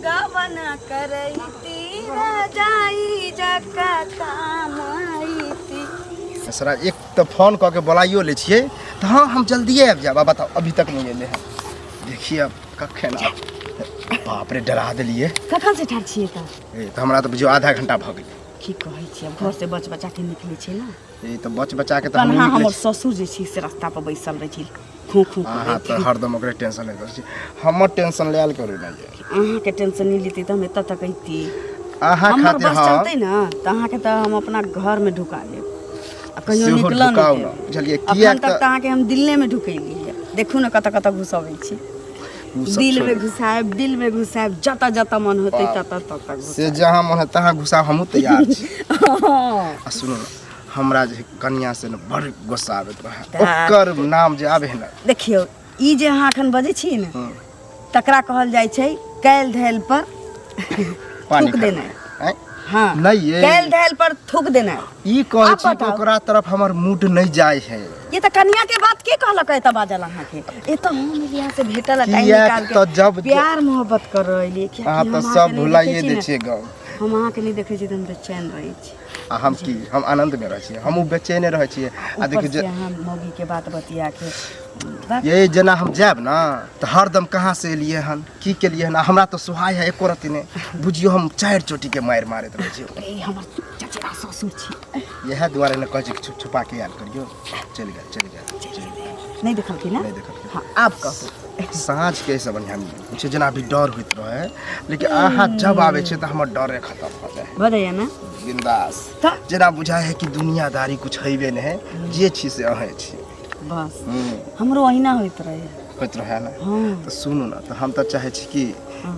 गबना करैती राजाई जका काम आईती। सरा एक तऽ फोन कऽ के बोलाइयो लै छियै तऽ हँ हम जल्दिए आबि जायब। आ बताउ अभी तक नहि एलै हँ, देखिए अब कखन आब। बाप रे, डरा देलियै। कखन से ठाढ़ छियै तऽ? ए तऽ हमरा तऽ बुझियौ आधा घंटा भऽ गेलै। की कहै छी, आब घर से बच बचा के निकलै छै ने। ई तऽ बच बचा के तऽ कन्हा हमहूँ हमर निकलै छी। ससुर जे छै से रास्ता पर बैसल रहै छै खूँ खूँ अहाँ करैत। तऽ हरदम ओकरे टेंशन लैत रहै छी, हमर टेंशन लायल करू ने ये। अहाँके टेंशन नहि लेती तऽ हम एतऽ तक अयती? अहाँ हमर खातिर बस हँ चलतै ने तऽ अहाँके तऽ हम अपना घरमे ढुका लेब आ कहियो सेहो निकलऽ ढुकाउ नहि ने, देब। बुझलियै? अखन किएक तक तऽ तऽ अहाँके हम दिल्लेमे ढुकेली है, देखू ने कतऽ कतऽ घुसबै छी। ओ सब दिलमे छोड़ू। घुसायब, दिलमे घुसायब, जतऽ जतऽ मन होतै बाप। ततऽ ततऽ से घुसायब। जहाँ मन है तहाँ घुसा, हमहूँ तैयार छी। हँ। आ सुनू ने, हमरा जे कनिया से ने बड़ गुस्सा आबैत रहे, तऽ ओकर नाम जे आबे है ने। देखियौ, ई जे अहाँ एखन बजै छियै ने, तकरा कहल जाइ छै कैल धैल पर पानी थूक खा देनाइ। आँय? हाँ। नहीं ये। कैल धैल पर थूक देनाइ। ई कहै आब छी कि बताउ। ओकरा तरफ हमर मूड नहि जाइ है। ये तऽ कनिया के बात के कहलक एतऽ बाजल अहाँके? एतऽ हम यहाँ से भेटल टाइम किएक निकाल के तऽ जब- प्यार मोहब्बत कर रहलियै, कियाकि अहाँ हम तऽ अहाँके सब नहि भुलाइए देखै छी दै ने, छियै गाँव। हम अहाँके नहि देखै छी तऽ हम बेचैन रहै छी। आ हम की, हम आनन्दमे रहै छियै, हमहूँ बेचैने रहै छियै। आ ऊपर देखियौ से जे अहाँ मौगी के बात बतिया के ये जेना हम जायब ने तऽ हरदम कहाँ से एलियै हन, की केलियै हन, आ हमरा तऽ सोहाय है एको रत्ती नहि। बुझियौ हम चारि चोटीके मारि मारैत रहै छियै। ए हमर चचेरा ससुर छी। इएह दुआरे ने कहै छी कि छुप छुपा के आयल करियौ। चलि गेल, चलि गेल, चलि गेल। नहि देखलखिन ने? नहि देखलखिन। हाँ, आब कहू। साँझ के एहिसँ बढ़िआँ छै, जेना अभी डर होइत रहै, लेकिन अहाँ जब आबै छियै तऽ हमर डरे खतम भऽ जाइ है। भऽ जाइए ने? बिंदास। तऽ जेना बुझाइ है कि दुनियादारी कुछ हेबे नहि है, जे छी से अहें छी। बस, हमरो अहिना होइत रहे। होइत रहै ने? हाँ। तऽ सुनू ने, तऽ हम तऽ चाहै छी कि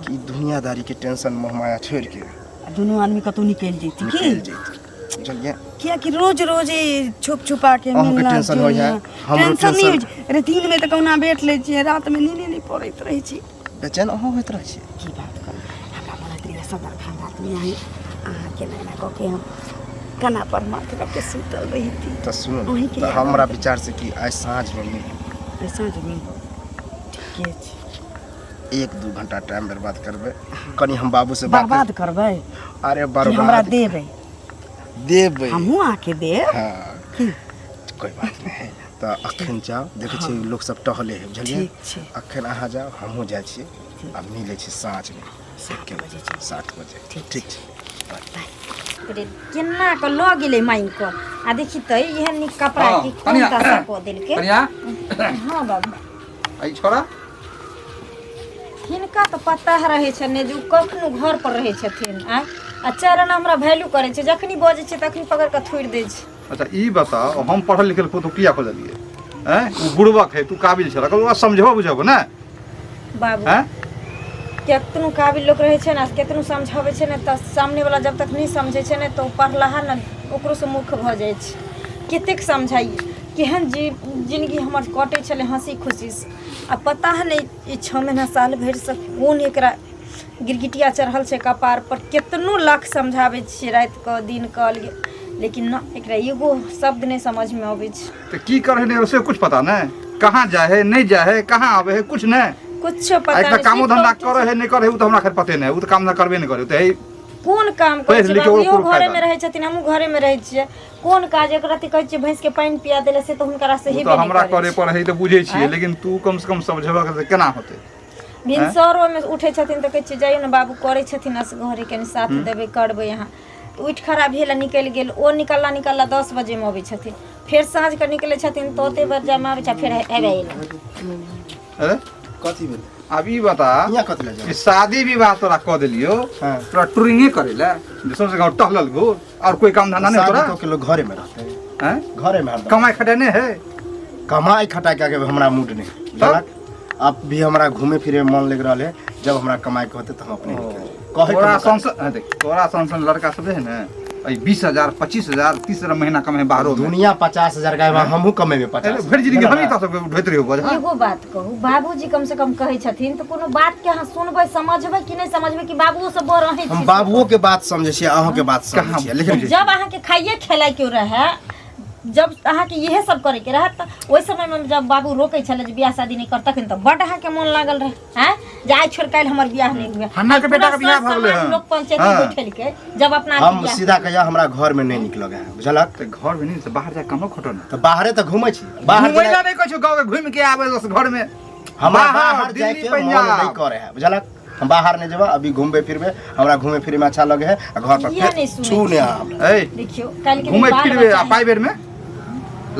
कि ई दुनियादारीके टेंशन मोहमाया छोड़िके आ दुनू आदमी कतहु निकलि जैती की? निकलि जैती, बुझलियै? कियाकि रोज रोज ई छुप छुपा के अहूँके मिलना टेंशन होइए, जुलना। हमरो टेंशन नहि टेंशन। होइ छै। अरे दिन में तऽ कहुना बैठ लै छियै, रात में नींदे नहि पड़ैत रहै छै। बेचैन अहूँ होइत रहै छियै? की बात करू, हमरा मन होइत रहैए सदर खान रात में अहीं अहाँके एना एना कऽ के हम कना पर माथ रख के सुतल रहिती। तऽ सुनू ने, अहींके तऽ याद हमरा आबैत विचार से कि आइ साँझमे मिलू। रहै। साँझ में ठीके छै। 1-2 घंटा टाइम बर्बाद करबै कनि, हम बाबू से बात। बर्बाद करबै? अरे कि हमरा बर्बाद देबै? देबै। हमहूँ अहाँके देब। हाँ, कोई बात नहीं है। तऽ अखन जाउ, देखै छियै लोक सब टहले है, बुझलियै? ठीक छै। अखन अहाँ जाउ, हमहूँ जाइ छियै आ मिलै छी साँझमे। 7 बजे छै। 7 बजे। ठीक। ठीक छै। रे, केना कऽ लऽ गेलै मांगि कऽ, आ देखी तऽ एहन नीक कपड़ा हँ, के कोन कनिया। दशा कऽ देलकै। कनिया। हँ बाबू। आ ई छोड़ा? हिनका तऽ पता रहै छनि ने जे ओ कखनो घर पर रहै छथिन। आँय, आ चारि आना हमरा वैल्यू करै छै, जखनी बजै छै तखनी पकड़ि कऽ थोड़ि दै छै। अच्छा ई बताओ, हम पढ़ल लिखल पुतहु किया खोजलियै? आँय, ओ बुड़बक है, तू काबिल छल, ओकरा समझबो बुझबो ने। बाबू, आँय? केतनो काबिल लोक रहै छै ने, केतनो समझाबै छै ने, तऽ सामने वाला जब तक नहि समझै छै ने, तऽ ओ पढ़लाहा ने ओकरोसँ मूर्ख भऽ जाइ छै। कतेक समझाइए, केहन जी जिनगी हमर कटै छलै हँसी खुशीसँ, आ पता नहि ई 6 महीना साल भरिसँ कोन एकरा गिरगिटिया चढ़ल छै कपार पर। केतनो लाख समझाबै छियै राति कऽ दिन कऽ, लेकिन न, एकरा एगो शब्द नहि समझमे अबै छै। तऽ की करे नहि से कुछ पता नहीं, कहाँ जाए है, नहीं जाए है, कहाँ आवे है, कुछ नहीं। कुछो आ पता एकटा नहि। कामो सुति धंधा कऽ उठै करे है नहीं करे है, उ तऽ हमरा खैर पते नहीं, उ तऽ काम धंधा करबे नहीं करे, उ तऽ है। कोन काम करै पढ़ि छै लिख के बाबू? ओकरो इहो कोनो घरेमे फायदा रहै छथिन, हमहूँ घरेमे रहै छियै। कोन काज एकरा रति कहै छियै भैंसके पानि पिया देले, से तऽ हुनकरा से उ हेबे तऽ नहि हमरा करै करे छै। पड़े है तऽ बुझै छियै, आँय? लेकिन तू कम से कम समझेबक तऽ केना होतै? भिनसरोमे उठै छथिन तऽ कहै छियै जाइयौ ने बाबू, करै छथिन असगरे, कनि साथ देबै करबै अहाँ। तऽ उठि खड़ा भेल आ निकलि गेल। ओ निकलला निकलला 10 बजेमे अबै छथिन, फेर साँझके निकलै छथिन तऽ ओते बजेमे आबै छै, फेर हेबे एलहुँ। अरे कथी भेलै? आब ई बता हियाँ कथी लए कि जाउ? शादी विवाह तोरा कऽ देलियौ हाँ। तोरा टूरिंगे करे ले जे सौंसे गाँव टहलल घूर, और कोई काम धंधा नहीं शादी तोरा? कऽ के लोग घरे में रहते? हैं? घरे में हरदम। कमाई खटाई नहीं है? कमाई खटाई के आगे हमरा मूड नहीं बुझलक। अब भी हमरा घूमे फिरे में मन लग रहा है, जब हमरा कमाई के होते तो हम अपने निकल जाएब। कहे के तोरा मौका संसन, हाँ, देख तोरा संसन लड़का सब है ने, अई 20,000 25,000 30,000 महीना कमे बाहरो में। दुनिया 50,000 का है, हमहूँ कमेबे 50। अरे भरि जिंदगी हम ही तो सब ढोइत रहियो बोझ। एगो बात कहू बाबूजी, कम से कम कहै छथिन तऽ कोनो बात के अहाँ सुनबै समझबै कि नहि समझबै, कि बाबुओ से बड़ अहीं हम छी? बाबुओ के बात समझे छियै, अहूँ के बात समझे कहाँ छियै, लेकिन जब अहाँके खाइए खेलाइ केओ रहए जब अहाँके इहे सब करैके रहत तऽ ओहि समयमे जब बाबू रोकै छलै जे बियाह शादी नहि कर तखन तऽ बड्ड अहाँके मोन लागल रहै आँय जे आइ छोड़ काल्हि हमर बियाह नहि हुए हन्ना के बेटा के पूरा बियाह भऽ गेलै समाज हन। लोक पंचायत हाँ। बैठेलकै जब अपना आरके हम बियाह सीधा कहिया हमरा घर में नहीं निक लगे है बुझलक तऽ घर में नहीं से बाहर जा कमो खटो ना तऽ बाहरे तऽ घूमै छी बाहर घुमै जेनाइ- ला नहीं कहै छौ गाँव के घुमि के आबे बस घर में हमरा बाहर, बाहर जाए दिल्ली, के मन पंजाब। नहीं करे है बुझलक हम बाहर नहीं जेबा अभी घूमबे फिरबे हमरा घूमे फिरे में अच्छा लगे है आ घर पर इएह फेर नहि सुनै छू छी। नहीं हमरा ए देखियौ काल्हि के दिन घुमै बाल फिरबे बच्चा आ प्राइवेट में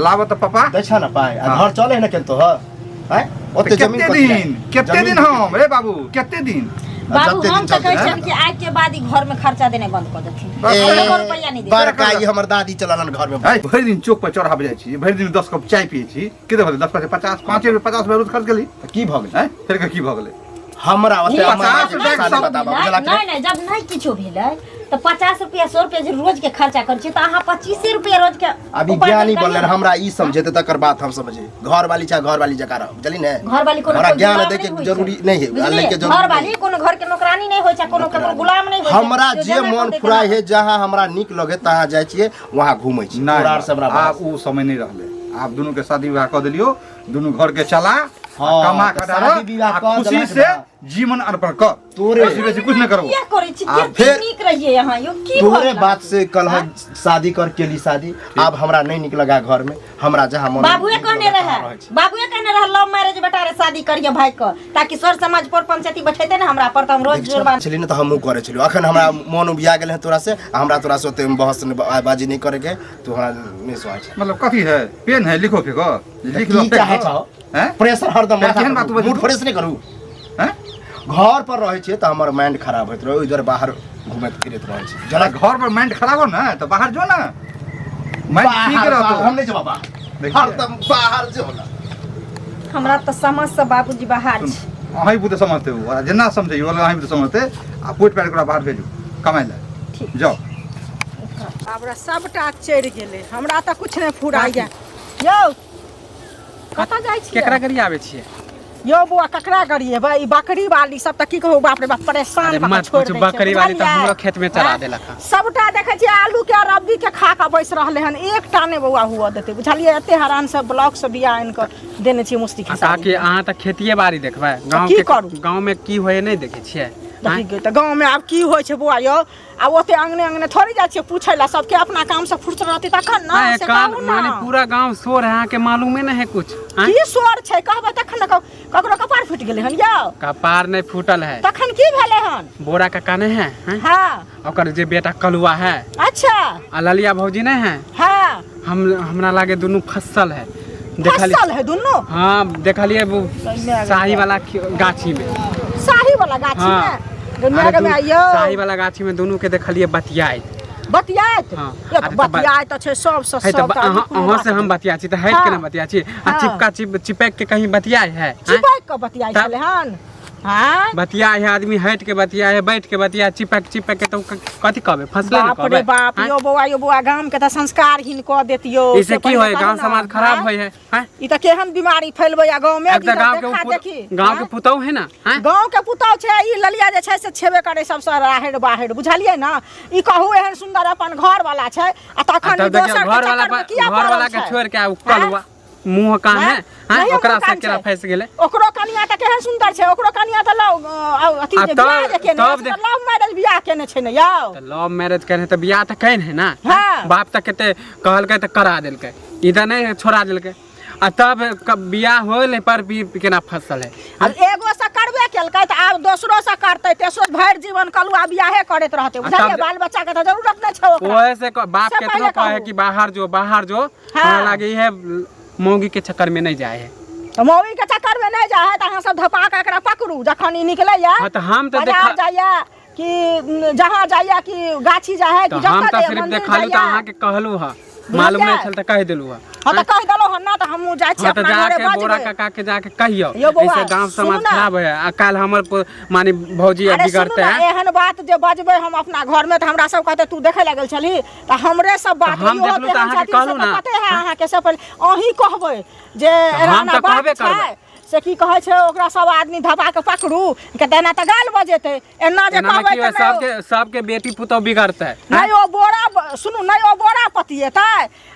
लाबऽ तऽ पापा दै छ ने पाइ आ हाँ। घर चले है ने केन तो हैं ओते तऽ जमीन कते कथी है? दिन कते जमीन दिन हम रे बाबू कते दिन बाबू जते दिन हम तऽ चलतै, कहै हैं? छियनि कि आइ के बाद ई घर में खर्चा देनाइ बंद कऽ देथिन बस ए, एको रुपैआ नहि देथिन बड़का ई हमर दादी चललन घर में है भरि दिन चौक पर चौराहा पर जाइ छी भरि दिन 10 कप चाय पियै छी कते भऽ गेलै 10 पाँच 50 5 रुपए 50 रुपए रोज खर्च केली तऽ की भऽ गेलै हैं फेर के की भऽ गेलै हमरा ओते पचास हमर मायके रुपैआ के पैसा नहि सब बताबऽ बुझलक नहि नहि जब नहि किछो भेलै तऽ 50 रुपया 100 रुपया जे रोज के खर्चा करै छियै तऽ अहाँ 25 रुपया रोज के अभी उपार्जन ज्ञानी करियौ बनल ने। हमरा ई समझेते तकर बात हम समझे घर वाली चाहे घर वाली जकाँ रह बुझली ने घर वाली कोनो हमरा कोइ ज्ञान गुलाम दै के नहि होइ जरूरी छै। नहीं है बुझलियै? लै के जरूरी घर वाली कोनो घर के नौकरानी नहि होइ छै कोनो ककरो गुलाम नहि होइ छै हमरा जो जे जेना मन कहतै फुराय तेना। है जहाँ हमरा नीक लगे तहाँ जाइ छियै वहाँ घूमै छी तोरा आर से हमरा आब ओ समय नहि रहलै आब दुनू के शादी विवाह कऽ देलियो दुनू घर के चला हाँ, कमा तऽ खटा शादी विवाह आ कऽ खुशी देलक से ना। जीवन अर्पण कर तोरे बेसी बेसी कुछ नहि करबो किया करै छी आ के फेर- नीक रहियै अहाँ यौ की भऽ तोरे गेल बात से कल हम शादी कर केली शादी आब हमरा नहीं निक लगा घर में हमरा जहाँ मन बाबुए नीक कहने लगे रहे तहाँ रहै छी। बाबुए कहने रहे लव मैरिज बेटा रे शादी करिए भाई के ताकि सर समाज पर पंचायती बैठेते ना हमरा पर त हम रोज जुर्माना छली ने तऽ हमहूँ करै छलियै अखन हमरा मोन उबिया गेल है तोरा से आ हमरा तोरा से ओते बहस नहि- बाजी नहि करैके तू हमरा नहि सोहाइ छै मतलब कथी है पेन है लिखो फेको लिख लो की चाहै छहो हैं प्रेशर हरदम माथा केहन बात पर बजै मूड तू? फ्रेश नहि करू हैं घर पर रहै छियै तऽ हमर माइंड खराब होइत रहै ओहि दुआरे बाहर घुमैत फिरैत रहै छी जरा घर पर माइंड खराब हो ना तो बाहर जो ना माइंड ठीक बाहर रहतो हम नहि जेबा बाहर देखिए। हरदम बाहर जो ना हमरा तऽ समझ से बाबूजी बाहर छै अहीं बुते समझते हो आ जेना समझै हो अहीं बुते समझते आ पोट पारि ओकरा बाहर भेजू कमाइ लए ठीक। जाओ हमरा सबटा चढ़ि गेलै हमरा तऽ किछु नहि फुराइया यौ कतऽ जाइ छियै केकरा गरी आबै छियै यौ बौआ ककरा गरिएबै ई बकरी वाली सब तऽ की कहू बाप रे बाप परेशान अरे कऽ कऽ मत छोड़ि पूछू दै छै बकरी वाली तऽ बुझलियै? हमरो खेत में चरा आँय? देलक हँ। सबटा देखै छियै आलू के रब्बी के खा कऽ बैस रहलै हन एकटा नहि बौआ हुअ देतै बुझलियै एते हरान से ब्लॉक से बिया आनि कऽ देने छियै मुस्ती आ खेसारी काकी अहाँ तऽ खेतिए बाड़ी देखबै गाँव की के करू? गाँव में की होइए नहि देखै छियै देखी गे, तऽ गाँवमे आब की होइ छै बौआ यौ आब ओते अंगने अंगने थोड़े जाइ छियै पूछै लए सबके अपना काम से फुर्सत रहतै तखन ने हाँ, से कान कहू ने माने पूरा गांव शोर है अहाँके मालूमे नहीं है कुछ हाँ? की शोर छै कहबै तखन ने कहब ककरो कपार फूटि गेलै हन यौ कपार नहीं फूटल है तखन की भेलै हन बोरा काका नहीं है हाँ? हाँ ओकर जे बेटा कलुआ है अच्छा आ ललिया भौजी नहीं है हाँ हम हमरा लागे दुनू फसल है देखलिए फसल है दुनू हाँ देखलिए वो शाही वाला गाछी में शाही वाला गाछी हाँ। में दुनिया अरे के में आइयो शाही वाला गाछी में दुनू के देखलिए बतियाइत बतियाइत हाँ। यो अरे तऽ तऽ बतियाइत तऽ छै सब से है तऽ सब अहाँ अहाँ से हम बतिया छी तऽ हटि के हाँ। ना बतिया छी आ हाँ। चिपका चिप चिपक के कहीं बतियाए है आँय? चिपक के बतियाइ तब- छलै हन हाँ बतिया है आदमी हटि के बतिया है बैठ के बतिया चिपक चिपक के तो कथी कहबे फसले ने बाप रे कहबे बाप आँय? यो बौआ यो बौआ गाम के तऽ संस्कारहीन कऽ देत यो इसे से की पहिले होय कहू गांव ने, समाज खराब आँय? होय है आँय? ई तऽ केहन बीमारी फैलबै आ गाँव में अब तऽ गांव के देखा उ देखी गांव के आँय? पुतहु है ना आँय? गाँव के पुतहु छै ई ललिया जे छै से छेबे करे सबसँ राहरि बाहरि बुझलियै ने ई कहू एहन सुन्दर अपन घर वाला छै आ आ तखन तब ई देखियौ दोसर के घर वाला चक्कर में किया घर वाला पड़ल के छै छोड़ के आ उ कलुआ मुँह कान है आँय? आँय? नहियो ओकरा मुँह से कान केना छै। फँसि गेलै ओकरो कनिया तऽ केहन सुन्दर छै ओकरो कनिया तऽ लव अथी आ जे तब- बियाह जे केने तब छै, देख- तऽ लव मैरिज बियाह केने छै ने यौ तऽ लव मैरिज केने तऽ बियाह तऽ केने है ना हाँ। बाप तऽ कते कहलकै तऽ करा देलकै ई तऽ नहि छोड़ा देलकै आ तब बियाह होल पर भी केना फसल है आब एगो से करबे केलकै तऽ आब दोसरो से करतै तेसरो भरि जीवन कलुआ बियाहे करैत रहतै बुझलियै तब- बाल बच्चा के तऽ जरूरत नहि छै ओकरा ओहे से बाप से केतनो पहिले कहे कहू। कि बाहर जो बाहर जो हाँ। हमरा लागे है मौगी के चक्कर में नहीं जाए है तऽ मौगी के चक्कर में नहि जाइ है तऽ अहाँ सब धपा कऽ एकरा पकड़ू जखन ई निकलैया हाँ तऽ हम तऽ बाजार देखा जाइया कि जहाँ जाइया कि गाछी जाइ है कि तऽ हम जतऽ तऽ जाइया सिर्फ मंदिर देखलू तऽ जाइया अहाँके कहलू हँ मालूम नहीं छल तऽ कहि देलू हँ हाँ तऽ कहि देलहुँ हन ना तऽ हमहूँ जाइ छी हाँ तऽ अपना घरे जाके बोरा बजबै काका के जाके कहियो यौ बौआ, ऐसे गांव सुनू समाज ना। खराब है आ काल हमर माने भौजी अरे सुनू बिगड़ते ना हैं एहन बात जे बजबै हम अपना घरमे तऽ हमरा सब कहतै तू देखै लागल छलही तऽ हमरे सब बात तऽ हम इहो देखलहुँ तऽ तेहन अहाँके छथिन से कहलहुँ तऽ ना। पते है अहाँके से पहिले अहीं कहबै जे हम एना तऽ बात कहबे छै करबै। से की कहै छै ओकरा सब आदमी धपा के पकड़ू के तेना तऽ गाल बजेतै एना जे एनामे कहबै की होय तऽ नहि सबके सबके बेटी पुतोह बिगड़तै नहि ओ बोरा सुनू नहि ओ बोरा पतिएतै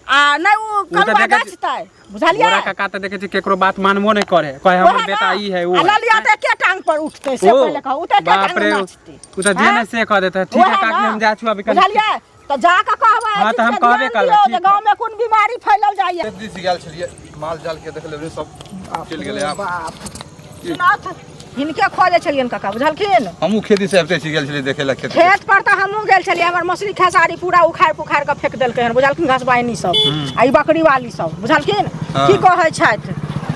आ नहि ओ तऽ कलुआ देखै छी- गछतै बुझलियै बोरा काका तऽ देखै छी केकरो बात मानबो नहि करे कहे ओएह हमर ने। बेटा ई है ओ आ है। ललिया तऽ एके टांग पर उठतै से ओ, पहिले कहू ओ तऽ एके बाप टांग रे नाचतै ओ तऽ जे ने से कह देतै ठीक है ओएह काकी ने। हम जाइ छी अभी कनि बुझलियै तऽ जा कऽ कहबै हाँ, तऽ हम कहबे करबै, जे ठीक है। गाँव में कोन बीमारी फैलल जाइए खेत दिस गेल छलियै माल जाल के देख लेबै सब चलि गेलै आब बाप सुनाथ हिनके खोजै छलियनि काका बुझलखिन हमहूँ खेती से आबिते छी गेल छलियै देखै लए खेत खेत पर तऽ हमहूँ गेल छलियै हमर मौसरी खेसारी पूरा उखाड़ि पुखाड़ि कऽ फेंक देलकै हन बुझलखिन घसबाइनी सब आ ई बकरी वाली सब बुझलखिन हाँ। की कहै छथि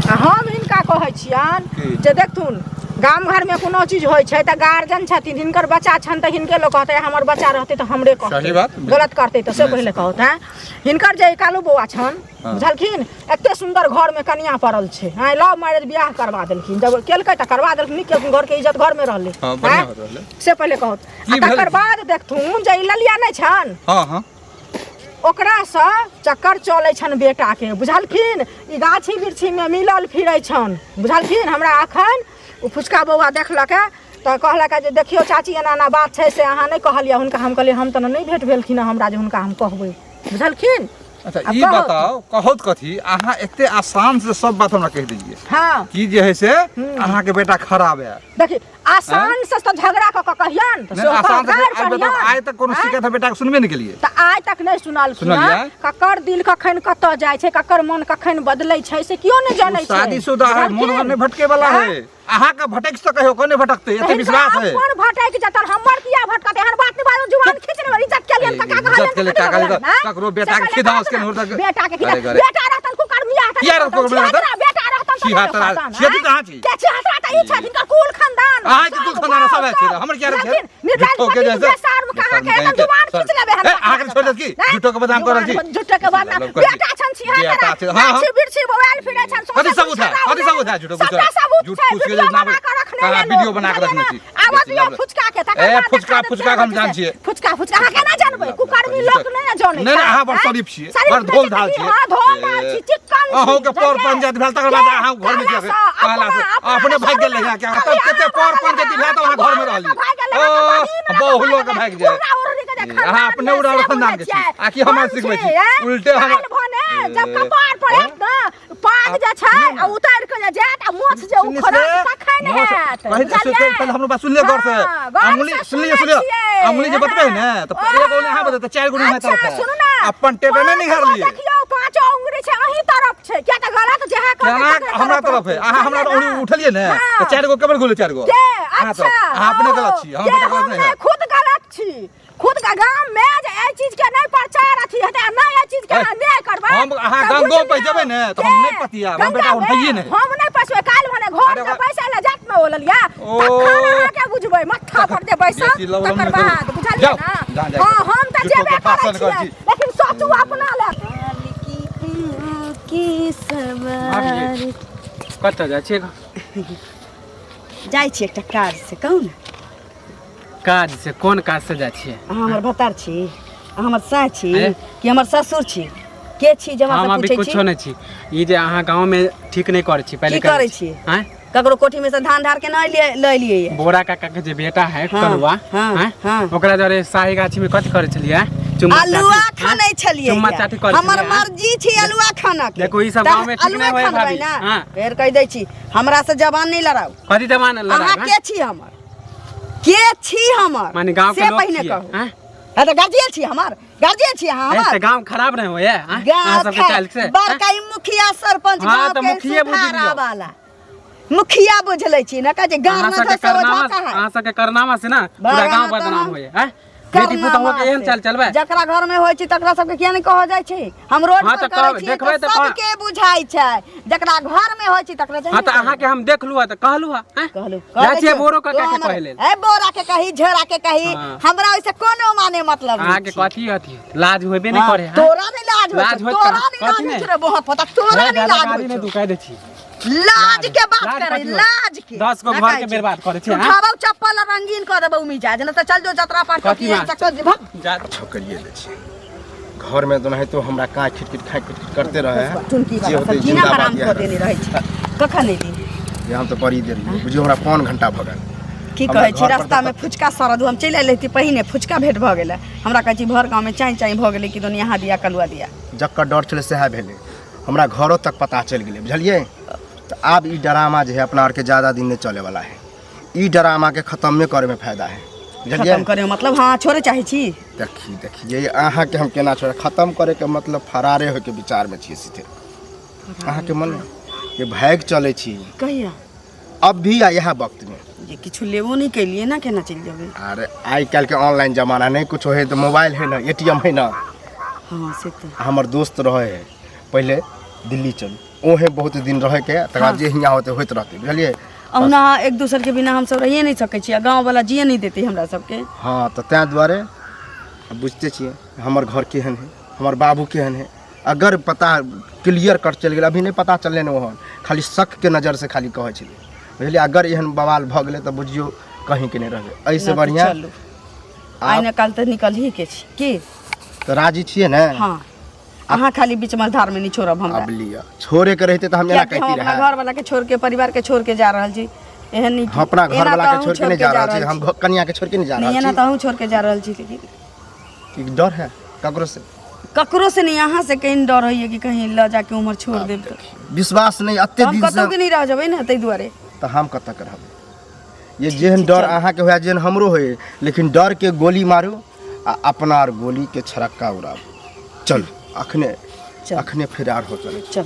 आ हम हिनका कहै छियनि की? जे देखथुन गाम घरमे कोनो चीज होइ छै तऽ गार्जियन छथिन हिनकर बच्चा छनि तऽ हिनके लोक कहतै हमर बच्चा रहतै तऽ हमरे कहतै सही बात। गलत करतै तऽ से नहि, पहिले कहत हैं हिनकर जे कालू बौआ छनि हाँ। बुझलखिन एते सुन्दर घरमे कनिया पड़ल छै हँ लव मैरिज बियाह करवा देलखिन जब केलकै तऽ करवा देलखिन नीक केलखिन घरके इज्जत घरमे रहलै हाँ, बढ़िआँ आँय? रहलै। से पहिले कहत आ की भेल? तकर बाद देखथुन जे ई ललिया नहि छनि हाँ हाँ ओकरासँ चक्कर चलै छनि बेटाके बुझलखिन ई गाछी वृक्षीमे मिलल फिरै छनि बुझलखिन हमरा अखन ओ फुचका बौआ देखलकै तऽ कहलक जे देखियौ चाची एना एना बात छै से अहाँ नहि कहलियै हुनका हम कहलियै हम तऽ नहि भेट भेलखिन हँ हमरा जे हुनका हम कहबै बुझलखिन अच्छा आब ई कहू। बताउ कहत कथी अहाँ एते आसान से सब बात हमरा कहि देलियै हाँ की जे है से अहाँ के बेटा खराब है देखी आसान से तऽ झगड़ा कऽ कऽ कहियन तऽ नहीं से आसान से गारि आइ बताउ पढ़ियन। आइ तक कोनो आँय? शिकायत बेटा के सुनबे नहीं केलिए तऽ आइ तक नहि सुनलखिन सुनलियै? हँ। ककर दिल कखन कतऽ जाइ छै ककर मन कखन बदलै छै से केओ नहि जानै छै शादीशुदा है मन बुझलखिन? नहीं भटके वाला है अहाँ के भटक सके हो कोने भटकते एते विश्वास है अपन भटक जतन हमर किया भटकत एहन बात नहीं बाजू जुबान खींच लेबै इज्जत के लिए काका कहलियन इज्जत के लिए काका कहलियन, ककरो बेटा के खिदाओ के नोर तक बेटा के खिदा अरे गरे। बेटा रहतन कुकर्मिया रहतन किया रहतन कुकर्मिया रहतन? बेटा रहतन तऽ छिहत्तरा- रहतन, छिहत्तर कहाँ छी? के छिहत्तरा तऽ ई छथि हिनकर कुल खानदान अहाँ के कुल खानदान सब छै, हमर किया रहै छै? निर्लाज झूठो के पति जैसे- बेशर्म कहाँ के बेशर्म एकदम जुबान कहीं के- खींच लेबै ए, अहाँ के छोड़ देत की? झूठो के बदनाम कऽ रहल छी? झूठो के बदनाम मतलब कथी? बेटा छन छिहत्तरा बेटा छै, हाँ, हाँ। गाछी बिरछी बौआल फिरै छन कथी सबूत है? कथी सबूत है? झूठो सबटा सबूत झूठ छै फूस के वीडियो जे बना नाम- कऽ रखने कहाँ है वीडियो लोग, बना कऽ रखने बुझलियै छी। ने? आबऽ बेसी दियौ लाभ- फुचका के तकर ए, बाद फुचका- देखा देब फुचका के हम केना जान होइ छै। छियै। फुचका फुचका अहाँ केना जानबै कुकर्मी लोक नहि ने जानै नहि, नहि, छै, अहाँ बड़ आँय? शरीफ छियै, शरीफ बड़ नहि धोल छै धाल तऽ की? छियै। हाँ धोल धाल छी चिक्कन छी अहूँ के पर बुझलियै? पंचायत भेल तकर बाद के? अहाँ घर में कहला छियै सँ, कहला से अपना- अपने भागि गेल रहियै अहाँके तब कते पर पंचायत भेल तऽ अहाँ घर में रहली ओ बहु लोक भागि जाय अहाँ अपने उड़ा खानदान के छी आ कि हमरा सिखबै छी उल्टे हम भने जब कपार पर आयत ने पाग जे छै आ उतारि के जे जायत आ मोछ जे उखड़त तखन हैत बुझलियै? पहले हमरो बात सुन लिअ गौर से हाँ, गौर अंगुली से सुन लिअ सुनै सुन लिअ छियै। अंगुली जे बतबै ने तऽ ओ, एगो अहाँ बतेबै तऽ चारि गो अहाँ अच्छा, तरफ है सुनू ने अपन टेटे नहि पाँच गो निहारलियै देखियौ पाँचो उंगली छै अहीं तरफ छै किया तऽ गलत जेहा करतै केना तकरे हमरा तरफ है अहाँ हमरा बुझलियै उंगली ने? उठलियै ने हाँ। तऽ चारि गो केबर घुले चारि गो के अहाँ अच्छा तरफ अहाँ अपने गलत छी हम के बेटा गलत हम नहि नहि है खुद गलत छी खुद के गाम में जे एहि चीज के नहीं प्रचार अथी हेतै आ नहि एहि चीज के अहाँ नहि करबै हम अहाँ तऽ गंगो बुझि पर जेबै ने, तऽ हम के? नहि पतियाब, हम बेटा गंगा उठैये में नहि। हम नहि पसबै काल्हि भने घर अरे के वाह। पैसा ले जात ने ओललिया ओ। तखन अहाँ के बुझबै मत्था पर जे बैसब बेसी लवलम तकर नहि करू। बाद बुझलियै जाउ, ने जहाँ जाइके हाँ हम तऽ झूठो जेबे के करै भाषण करै छियै छी। लेकिन सोचू अपना लए की सवार कतऽ जाइ छियै जाइ छी एकटा काज से कहू ने काज से कोन काज से जाइ छियै अहाँ हमर भतार छी अहाँ हमर साँय छी अरे? कि हमर ससुर छी के छी जे हम हमरा अभी से पूछै कुछो छी नहि छी ई जे अहाँ गाँव में ठीक नहि करै छी पहिले की करै छी? आँय ककरो कोठी में से धान ढार के नहि लिए लऽ एलियै ये। बोरा काका के जे बेटा है हाँ, कलुआ हाँ, आँय? हाँ। ओकरा जरे शाही गाछी में कथी करै छलियै चुम्मा अलुआ चाटी, आँय? खानै छलियै चुम्मा ये। चाटी करै हमर छलियै, आँय? मर्जी छी अलुआ खाना के देखो, ई सब तऽ गाँव में ठीक अलुआ नहि होय खनबै भाभी, ने हाँ। फेर कहि दै छी हमरा से जबान नहि लड़ाउ कथी जमान अहाँ लड़ाइ के छी हमर के छी हमर माने गाँव के से लोग पहिने छियै, कहू आँय? हाँ तऽ गार्जियन छी हमर गार्जियन छी अहाँ ए, हमर तऽ गाँव खराब नहि होइए आँय? गाँव अहाँ सबके के चालि से आँय? बड़का ई मुखिया सरपंच हाँ, गाँव तऽ के मुखिये बुझि सुधारा लियौ। वाला मुखिया बुझ लै छी ने कहै छै गाँव अहाँ में सबके से ओझा करनामा कहाँ है? अहाँ सबके करनामा से ना पूरा बड़ा गाँव ना बदनाम तहन। होइए आँय? बेटी पुतहु के एहन चाल चलबै जकरा घर में होइ छै तकरा सबके किया नहि कहल जाइ छै हम रोड हाँ, पर तऽ करै कहब, छियै देखबै तऽ तऽ कह- सबके बुझाइ छै जकरा घर में होइ छै तकरा हाँ तऽ अहाँके हम देखलू हँ तऽ कहलू हँ आँय? कहलू जाइ छियै बोरो काका के कहै लेल ए बोरा के कही झोरा के कही हाँ। हमरा ओइसे कोनो माने मतलब नहीं अहाँके छै। कथी अथी लाज होबे नहि हाँ, करे आँय? तोरा नहि लाज होइ लाज छौ होइत तोरा कहाँ? नहि लाज कथी होइ नहि? छौ रे बहुत पता तोरा हे, नहि दादा लाज गाड़ी होइ नहि छौ दुखाइ दै छी लाज के बात लाज करे कथी होत? लाज के 10 गो ना घर कहै के छी। बर्बाद करै छै, हाँ? उठाबौ चप्पल आ रंगीन कऽ देबौ मिजाज नहि तऽ चल जो जतरा पार कथी बात? चक्कर जे भग जा छोकरिए दै छी घरमे तऽ ओनाहितो हमरा काँय खिटखिट खाइ खिटखिट करते रहे है चुनकी जे वाला होतै सब जीना जिंदाबाद हराम इएह कऽ देने रहै छै कखन एली ये हम तऽ बड़ी देर बुझियौ हमरा पौन घंटा भऽ गेल। की हमरा कहै छी, घर पर रास्तामे तऽ फुचका सड़ल, हम चलि आयल रहिती पहिने, फुचका भेट भऽ गेलै। हमरा कहै छी भर गाँवमे चाँइ चाँइ भऽ गेलै कि दुनिया यहाँ दिया कलुआ दिया। जकर डर छलै सएह भेलै, हमरा घरो तक पता चलि गेलै, बुझलियै? तऽ आब ई डरामा जे है अपना आरके ज्यादा दिन नहि चलैवला है। ई डरामाके खतमे करैमे फायदा है, बुझलियै? खतम करे मतलब हाँ छोड़े चाहै छी? देखी देखिए अहाँके हम केना छोड़े, खतम करैके मतलब फरारे होइके विचारमे छियै सीधे। अहाँके मन ये भागि चलै छी। कहिया? अब भी आ इएह वक्तमे। जे किछु लेबो नहि केलियै ना, केना चलि जेबै? अरे आइ काल्हिके ऑनलाइन जमाना, नहि कुछो है तऽ मोबाइल है ना, एटीएम है ना। हाँ से तऽ। हमर दोस्त रहे है पहिले दिल्ली चलू, ओहे बहुत दिन रहैके, तकर बाद जे हियाँ होते होइत रहतै, बुझलियै? अहुना एक दोसर के बिना हमसब रहिए नहि सकै छी, आ गाँववला जिए नहि देतै हमरा सबके। हाँ तऽ ताहि दुआरे बुझिते छियै हमर घर केहन है, हमर बाबू केहन है। अगर पता क्लियर कट चलि गेल, अभी नहि पता चललै ने, ओहन खाली शक के नजर से खाली कहै छलै, बुझलियै? अगर एहन बवाल भऽ गेलै तऽ बुझियौ कहीँके नहि रहबै। एहिसँ ना तऽ बढ़िआँ चलू, आइ ने काल्हि तऽ निकलही के छै की। तऽ राजी छियै ने? हाँ, अहाँ खाली बीच मझधार में नहीं छोड़ब हमरा। अब लिअ, छोड़े के रहिते तऽ हम एना कियाकि हम कहती अपना रहए घर वाला के छोड़ के, परिवार के छोड़ के जा रहल छी, एहन नहीं हम अपना घर एना वाला तऽ के अहूँ छोड़ के नहीं जा रहल छी, हम कनिया के छोड़ के नहीं जा नहीं रहल एना छी। तऽ अहूँ छोड़ के जा रहल छी, लेकिन कि डर है ककरो से? ककरो से नहीं, अहाँ से कहीं डर होइए कि कहीं लऽ जाके उम्र छोड़ देब तऽ विश्वास नहीं अते हम दिन कतौ से के नहीं रह जेबै ने, ताहि दुआरे। तऽ हम कतऽ के रहबै? ये जेहन डर अहाँके हुए जेहन हमरो होए, लेकिन डर के गोली मारू आ अपना आर गोली के छरक्का उड़ाबू। चल अखने चल। अखने फिरार हो चलै। चल।